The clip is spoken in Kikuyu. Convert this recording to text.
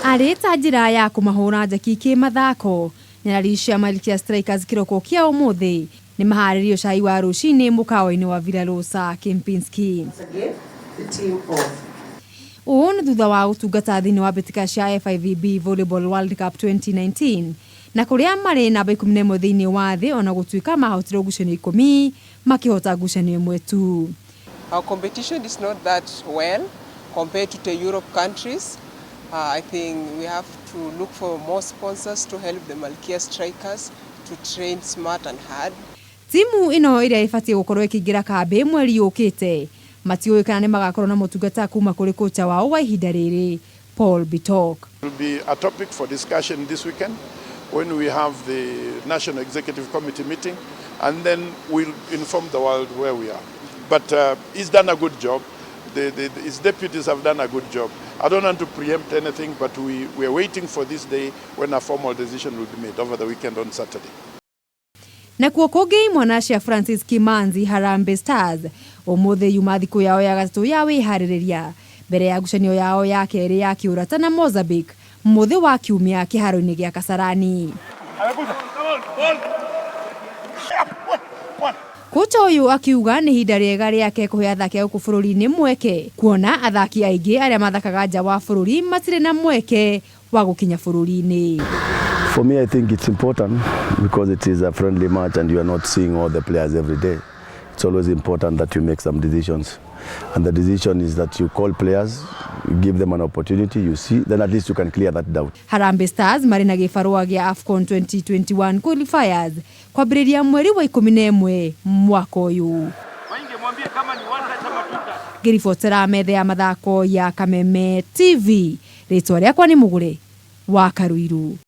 Arĩ ta njĩra ya kũmahũra njeki kĩmathako, nyarari cia Malkia Strikers kĩroko kĩa ũmũthĩ nĩ maharĩrio cai wa rũcinĩ mũkawa-inĩ wa Villa Rosa Kempinski. Ũũ nĩ thutha wa gũtungata thĩinĩ wa mbĩtĩka cia FIVB Volleyball World Cup 2019 na kũrĩa marĩ namba 11 thĩinĩ wa thĩ, ona gũtuĩka mahotire ngucanio 10, makĩhota ngucanio ĩmwe tu. Our competition is not that well compared to the Europe countries. I think we have to look for more sponsors to help the Malkia Strikers to train smart and hard. Timu ĩno ĩrĩa ĩbatiĩ gũkorwo ĩkĩingĩra kambĩ mweri ũkĩte matiũĩ kana nĩ magakorwo na motungata kuma kũrĩ kocha wao wa ihinda rĩrĩ, Paul Bitok. It will be a topic for discussion this weekend when we have the National Executive Committee meeting, and then we'll inform the world where we are. But he's done a good job. His deputies have done a good job. I don't want to preempt anything, but we are waiting for this day when a formal decision will be made over the weekend on Saturday. Nakuo kũngĩ, mwana cia Francis Kimanzi Harambee Stars ũmũthĩ yuma thikũ yao ya gatatũ ya wĩharĩrĩria mbere ya ngucanio yao ya kerĩ ya kĩũrata na Mozambique mũthĩ wa Kiumia kĩharo-inĩ gĩa Kasarani. Kocha ũyũ akiuga nĩ ihinda rĩega rĩake kũhe athaki a gũkũ bũrũri-inĩ mweke, kuona athaki aingĩ arĩa mathakaga nja wa bũrũri matirĩ na mweke wa gũkinya bũrũri-inĩ. For me, I think it's important because it is a friendly match and you are not seeing all the players every day. It's always important that you make some decisions. And the decision is that you call players, you give them an opportunity, you see, then at least you can clear that doubt. Harambee Stars marĩ na gĩbarũa gĩa AFCON 2021 qualifiers kwambĩrĩria mweri wa 11 mwaka ũyũ. Ngĩribotera metha ya mathako ya Kameme TV, rĩtwa rĩakwa nĩ Mũgũre wa Karuiru.